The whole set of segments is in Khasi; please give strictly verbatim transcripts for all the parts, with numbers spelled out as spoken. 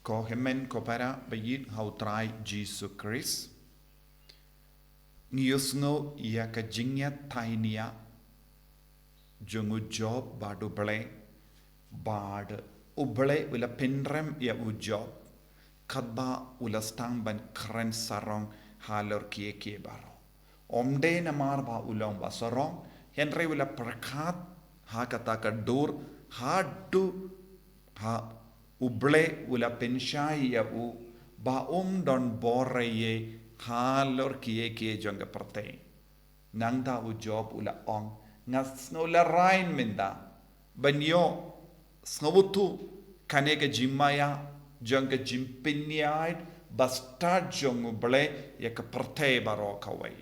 Ko hynmen ko para ba ïeit ha u Trai Jisu Khrist. Ngi ïohsngew ïa ka jingïathuhkhana jong u Job bad U Blei, bad U Blei u la pynrem ïa u Job katba u la sdang ban kren sarong halor kiei kiei baroh. Ym dei namar ba u long ba sarong, hynrei u la pyrkhat ha kata ka dur, haduh ba U Blei u la pynshai ïa u ba um don bor eiei halor kiei kiei jong ka pyrthei. Nangta u Job u la ong, nga sngew lehrain mynta ban ïohsngew ïa kane ka jingmaïa jong ka jingpynïaid bastad jong U Blei ïa ka pyrthei baroh kawei.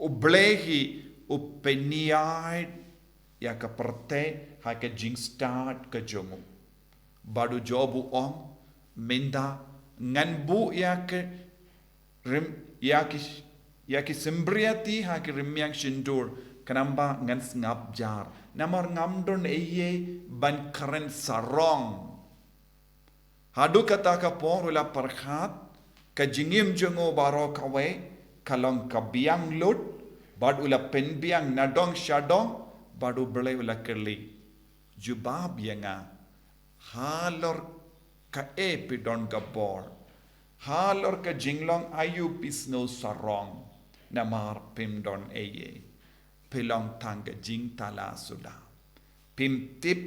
U Blei hi u pynïaid ïa ka pyrthei ha ka jingstad ka jong u. Bad u Job u ong, mynta ngan buh ïa ki rim, ïa ki, ïa ki symbriati ha ki rmiang shyntur, khnang ba ngan sngap jar. Namar ngam don eiei ban kren sarong. Haduh kata ka por u la pyrkhat, ka jingim jong u baroh kawei ka long ka biang lut, bad u la pynbiang nadong shadong, bad U Blei u la kylli, jubab ïa nga, halor kaei phi don ka bor, halor ka jinglong aïu phi sngew sarong, namar phim don eiei. Phi long tang ka jingthala suda. Phim tip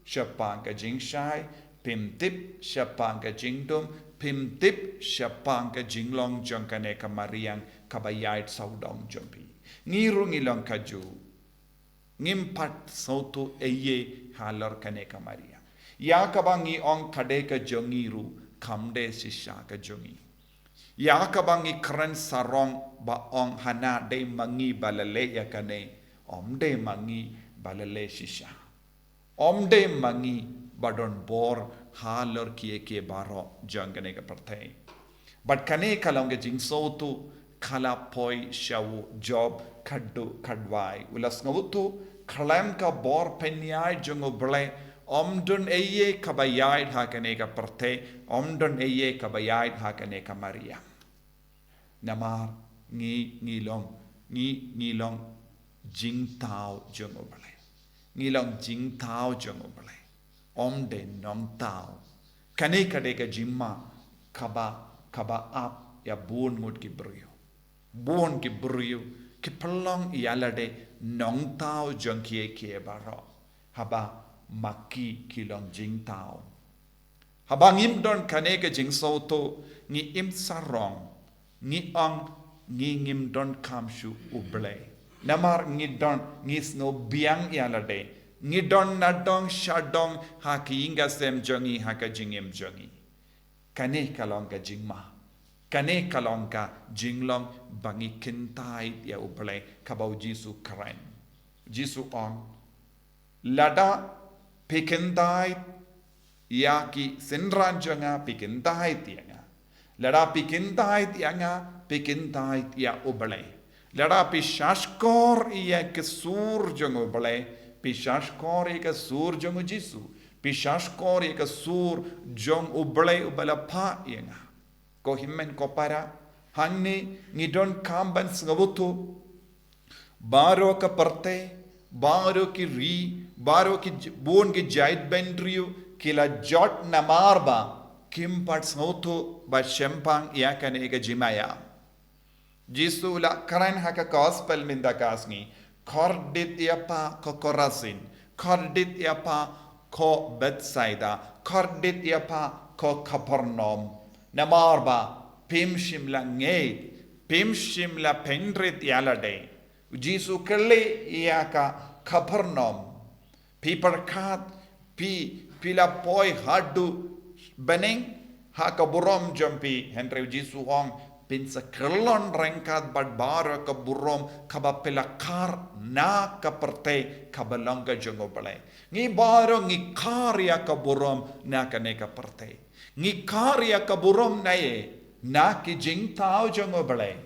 shaphang ka jingshai, phim tip shaphang ka jingdum, phim tip shaphang ka jinglong jong kane ka mariang kaba ïaid sawdong jong phi. Ngi ruh ngi long kajuh. Ngim pat sngewthuh eiei halor kane ka mariang. Ïa kaba ngi ong ka dei ka jong ngi ruh kam dei shisha ka jong ngi. Ïa kaba ngi kren sarong ba ong hana dei ma ngi ba la leh ïa kane, ym dei ma ngi ba la leh shisha. Ym dei ma ngi ba don bor halor kiei kiei baroh jong kane ka pyrthei. Bad kane ka long ka jingsngewthuh ka la poi sha u Job khadduh khadwai. U la sngewthuh khlem ka bor pynïaid jong U Blei, ym don eiei kaba ïaid ha kane ka pyrthei, ym don eiei kaba ïaid ha kane ka mariang. Namar ngi, ngi long, ngi, ngi long jingthaw jong U Blei. Ngi long jingthaw jong U Blei. Ym dei nongthaw. Kane ka dei ka jingma kaba, kaba ap ïa bun ngut ki briew. Bun ki briew ki pynlong ïa lade nongthaw jong kiei kiei baroh, haba ma ki ki long jingthaw. Haba ngim don kane ka jingsngewthuh, ngi im sarong, ngi ong, ngi ngim donkam shuh U Blei. Namar ngi don, ngi sngew biang ïa lade, ngi don nadong shadong ha ki ïing ki sem jong ngi, ha ka jingim jong ngi. Kane ka long ka jingma. Kane ka long ka jinglong ba ngi kyntait ïa U Blei, kaba u Jisu kren. Jisu ong, lada phi kyntait ïa ki synran jong nga, phi kyntait ïa nga. Lada phi kyntait ïa nga, phi kyntait ïa U Blei. Lada phi shahshkor ïa ka sur jong U Blei, phi shahshkor ïa ka sur jong u Jisu, phi shahshkor ïa ka sur jong U Blei uba la phah ïa nga. Ko hynmen ko para, hangne ngi donkam ban sngewthuh. Baroh ka pyrthei, baroh ki ri, baroh ki j-, bun ki jaitbynriew, ki la jot namar ba kim pat sngewthuh bad shemphang ïa kane ka jingmaïa. Jisu u la kren ha ka gospel mynta ka sngi. Kordit ïa pha ko Korasin. Kordit ïa pha ko Bethsaida. Kordit ïa pha ko Kapernaum. Namar ba phim shym la ngeit, phim shym la pynrit ïa lade. Jisu kylli ïa ka Kapernaum. Phi pyrkhat, phi, phi la poi haduh bneng ha ka burom jong phi, hynrei u Jisu u ong, phin sa kyllon ryngkat bad baroh ka burom kaba phi la khar na ka pyrthei kaba long ka jong U Blei. Ngi baroh ngi khar ïa ka burom na kane ka pyrthei. Ngi khar ïa ka burom na ei, na ki jingthaw jong U Blei.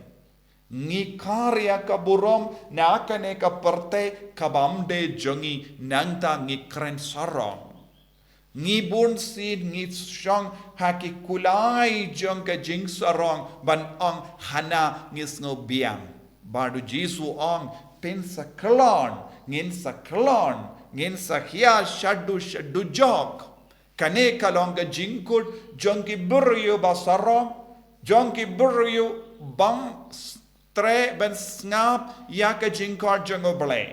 Ngi khar ïa ka burom na kane ka pyrthei kaba ym dei jong ngi, nangta ngi kren sarong. Ngi bun sien ngi shong ha ki kulai jong ka jingsarong ban ong hana ngi sngew biang. Bad u Jisu ong phin sa khlon, ngin sa khlon, ngin sa hia shaduh shaduh jok. Kane ka long ka jingkut jong ki briew ba sarong, jong ki briew bym treh ban sngap ïa ka jingkhot jong U Blei.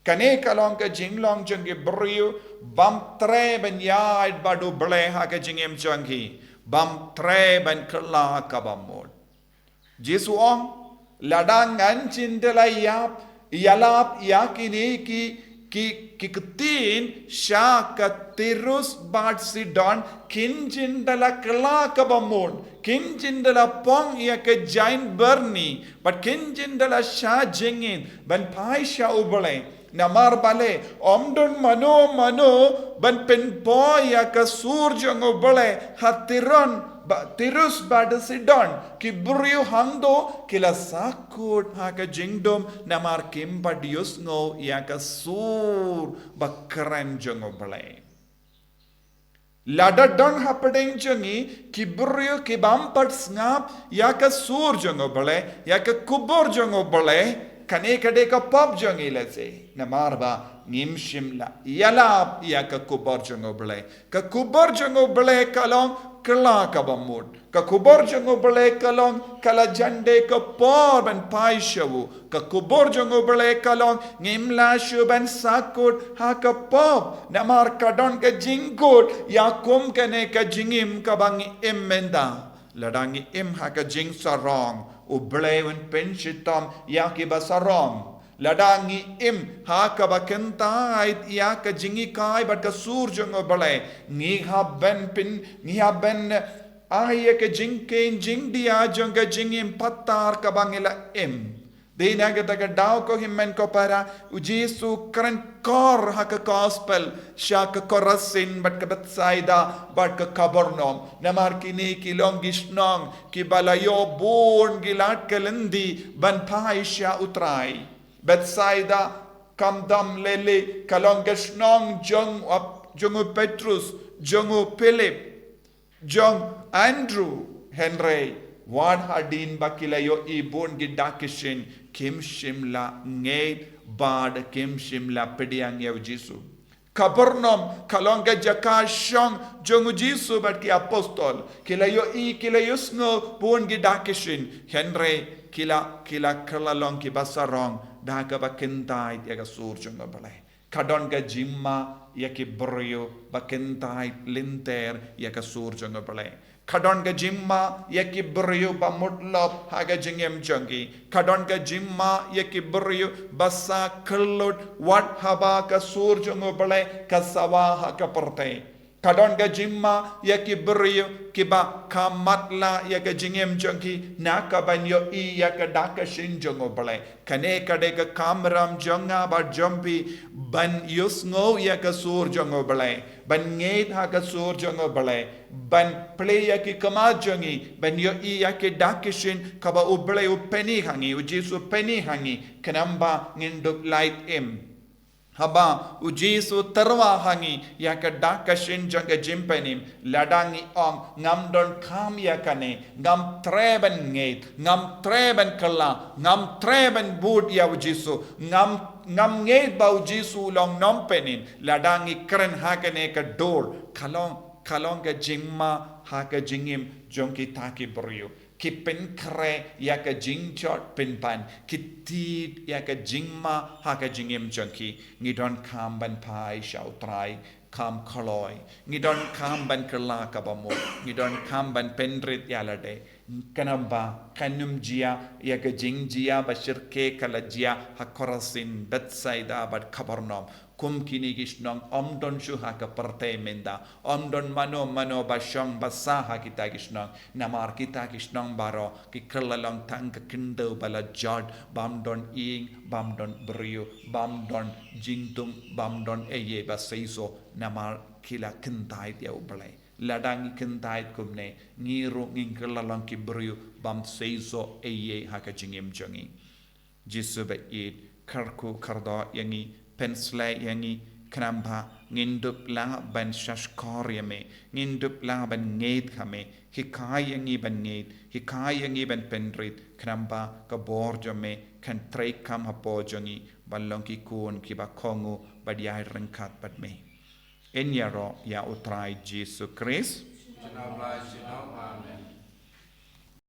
Kane ka long ka jinglong jong ki briew bym treh ban ïaid bad U Blei ha ka jingim jong ki, bym treh ban kylla kaba mut. Jisu ong, lada ngan jin da la ïap, ïalap ïa kine ki, ki, ki ktien sha ka Tirus bad Sidon, kin jin da la kylla kaba mut, kin jin da la pong ïa ka jaiñ byrni, bad kin jin da la shah jingin ban phai sha U Blei. Namar balei, ym don mano mano ban pynpoi ïa ka sur jong U Blei ha Tiron, ba, Tirus bad Sidon, ki briew hangto ki la sahkut ha ka jingdum namar kim pat ïohsngew ïa ka sur ba kren jong U Blei. Lada don hapdeng jong ngi ki briew ki bym pat sngap ïa ka sur jong U Blei, ïa ka khubor jong U Blei, kane ka dei ka pop jong ngi lehse. Namar ba ngim shym la ïalap ïa ka khubor jong U Blei. Ka khubor jong U Blei ka long kylla kaba mut. Ka khubor jong U Blei ka long ka la jan dei ka por ban phai sha u. Ka khubor jong U Blei ka long ngim lah shuh ban sahkut ha ka pop. Namar ka don ka jingkut ïa kum kane ka jingim kaba ngi im mynta. Lada ngi im ha ka jingsarong, U Blei un pynshitom ïa kiba sarong. Lada ngi im ha kaba kyntait ïa ka jinghikai bad ka sur jong U Blei, ngi hap ban pyn, ngi hap ban ai ïa ka jingkheiñ jingdia jong ka jingim patar kaba ngi la im. Dei na kata ka daw ko hynmen ko para, U Jisu kren kor ha ka gospel sha ka Korasin bad ka Bethsaida bad ka Kapernaum. Namar kine ki long ki shnong kiba la ïoh bun ki lad ka lynti ban phai sha U Trai. Bethsaida, khamtam lei lei, ka long ka shnong jong, jong u Petrus, jong u Philip, jong Andrew, hynrei wat hadien ba ki la ïohi bun ki dak ki shin, kim shym la ngeit bad kim shym la pdiang ïa U Jisu. Kapernaum ka long ka jaka shong jong U Jisu bad ki apostol. Ki la ïohi, ki la ïohsngew bun ki dak ki shin, hynrei ki la, ki la kylla long kiba sarong da kaba kyntait ïa ka sur jong U Blei. Ka don ka jingma ïa ki briew ba kyntait lynter ïa ka sur jong U Blei. Ka don ka jingma ïa ki briew ba mutlop ha ka jingim jong ki. Ka don ka jingma ïa ki briew ba sah khyllut wat haba ka sur jong U Blei ka sawa ha ka pyrthei. Ka don ka jingma ïa ki briew kiba kham matlah ïa ka jingim jong ki na ka ban ïohi ïa ka dak ka shin jong U Blei. Kane ka dei ka kamram jong nga bad jong phi ban ïohsngew ïa ka sur jong U Blei, ban ngeit ha ka sur jong U Blei, ban plie ïa ki khmat jong ngi, ban ïohi ïa ki dak ki shin kaba U Blei u pyni ha ngi, U Jisu u pyni ha ngi, khnang ba ngin dup lait im. Haba U Jisu u tyrwa ha ngi ïa ka dak ka shin jong ka jingpynim, lada ngi ong ngam donkam ïa kane, ngam treh ban ngeit, ngam treh ban kylla, ngam treh ban bud ïa U Jisu, ngam, ngam ngeit ba U Jisu u long nongpynim, lada ngi kren ha kane ka dur, ka long, ka long ka jingma ha ka jingim jong kita ki briew. Ki pynkhreh ïa ka jingjot pynban, ki tied ïa ka jingma ha ka jingim jong ki. Ngi donkam ban phai sha U Trai kham kloi. Ngi donkam ban kylla kaba mut. Ngi donkam ban pynrit ïa lade. Khnang ba kan ym jia ïa ka jingjia ba shyrkhei ka la jia ha Korasin, Bethsaida bad Kapernaum. Kum kine ki shnong ym don shuh ha ka pyrthei mynta, ym don mano mano ba shong ba sah ha kita ki shnong. Namar kita ki shnong baroh ki kylla long tang ka khyndew ba la jot, bym don ïing, bym don briew, bym don jingthung, bym don ei ei ba seisoh, namar ki la kyntait ïa U Blei. Lada ngi kyntait kumne, ngi ruh ngin kylla long ki briew bym seisoh ei ei ha ka jingim jong ngi. Jisu ba ïeit, kyrkhu kyrdoh ïa ngi, pynshlei ïa ngi, Khnang ba ngin dup lang ban shahshkor ïa me, ngin dup lang ban ngeit ha me. Hikai ïa ngi ban ngeit, hikai ïa ngi ban pynrit, khnang ba ka bor jong me kan treikam hapoh jong ngi, ban long ki khun kiba kohnguh bad ïai ryngkat bad me. Ngin ïaroh ïa U Trai Jisu Khrist. Amen.